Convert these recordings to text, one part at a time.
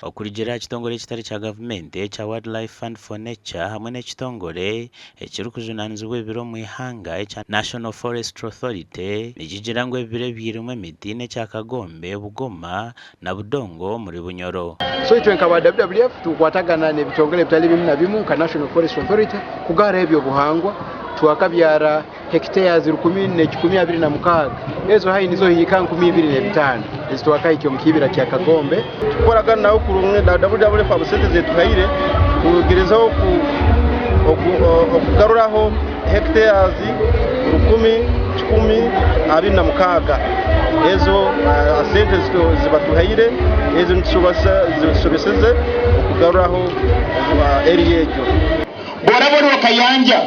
Okurugiirira aha kitongore ekitari kya gavumenti ekya Wildlife Fund for Nature hamwe n'ekitongore ekirikujunaanizibwa ebibira omu ihanga ekya National Forestry Authority nikigira ngu ebibira ebyirimu emiti n'ekya Kagombe, Bugoma na Budongo omuri Bunyoro. So itwe nka ba WWF tukukwatagana n'ebitongore ebitari bimwe na bimwe nka National Forestry Authority kugarraho eby'obuhangwa. Twakabyara hectares rukumi nekikumi 26 ezo haihi nizo hika 2500 ezi twakahikya omu kibira kya Kagombe. Tukukoragana nabo kurungi na WWF ahabwa sente zetuhaire kugerezaho okugaruraho hectares 1126 ezo sente zibatuhaire ezo nitusobeseze okugaruraho area egyo. Bw'oraba ori wa Kayanja.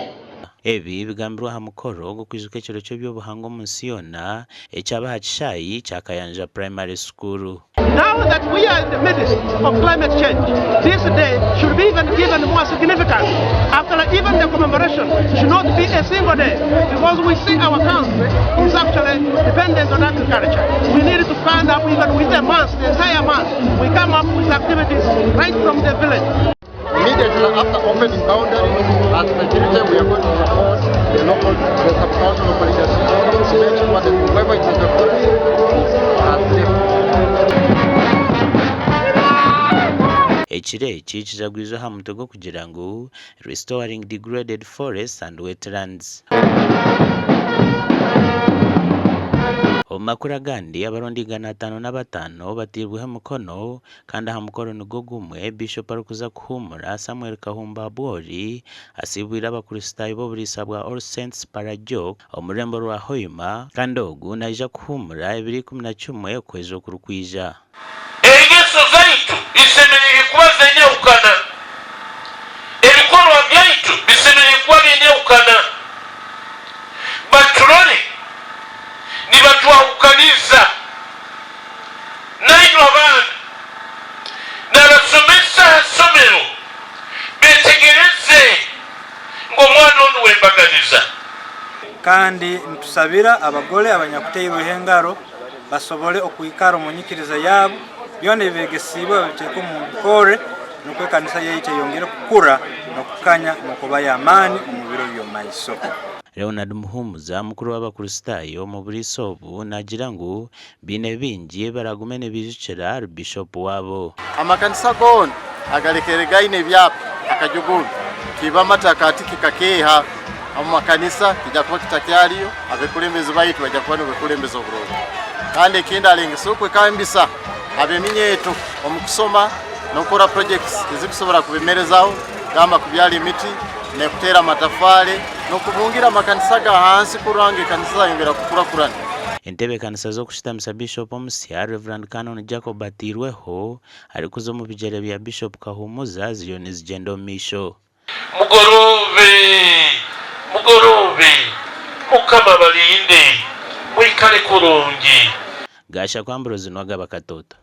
Ebi bigambirwe aha mukoro gw'okwijuka ekiro ky'eby'obuhangwa omu nsi yoona ekyaba aha kishaayi kya Kayanja Primary School. Now that we are in the midst of climate change, this day should be even given more significance. Actually, even the commemoration should not be a single day because we see our country is actually dependent on agriculture. We need to stand up even with a month, the entire month. We come up with activities right from the village. Immediately after opening boundary, as security we are going to support the local, the sub-county local leadership to make sure that whoever is in the forest is safe. Ekiro eki kijagwize aha mutwe gw'okugira ngu Restoring Degraded Forests and Wetlands. Omu makuru agandi, abarundi 505 bateirweho emikono Kandi aha mukoro nigwo gumwe, Bishop arikuza kuhuumura, Samuel Kahumba Abwori, asiibwire Abakristaayo b'oburiisa bwa All Saints Parajok omu rurembo rwa Hoima, kandi ogu naija kuhuumura ebiro 11 okwezi okurikwija. Engeso zaitu zisemeriire kuba zenyahukana. Ebikorwa byaitu bisemeriire kuba byenyahukana. Baturole nibatwahukaniza. Nainywe abaana, n'abasomesa ha somero betegereze ngu omwana onu w'embaganiza. Kandi nitusabira abagole abanyakuteirweho engaro basobole okwikara omu nyikiriza yaabu, byona ebi beegesiibwe babiteeke omu bikorre, nukwo ekanisa yaitu eyongere kukura n'okukanya n'okuba y'amaani omu biro by'omu maiso. Leonard Muhumuza, mukuru w'Abakristaayo omu buriisa obu naagira ngu Baine bingi ebi baragume nibaijukira ahari Bishopu waabo. Amakanisa goona agarekere gaine ebyapa akajuguru kiiba amataka tikikakeeha omu makanisa kija kuba kitakyariyo abekulembezi baitu baija kuba nibekulembeza oburungi kandi ekindi alengeseho okwekambisa abeminyeeto omu kusoma n'okukora projects ezikusobora kubemerezaho gamba kubyara emiti n'ekuteera amatafare n'okubungira amakanisa ga hansi kurora ngu ekanisa zayongera kukurakurana. Entebeekanisa z'okushutamisa Bishop omusya, Rev. Canon Jacob Atiirweho, arikuza omu bigyere bya Bishop Kahumuza ziriyo nizigyenda omu maisho. Mugoroobe, mugoroobe, Mukama abarinde, mwikare kurungi. Gashakwa Ambrose Nwagaba Katoto.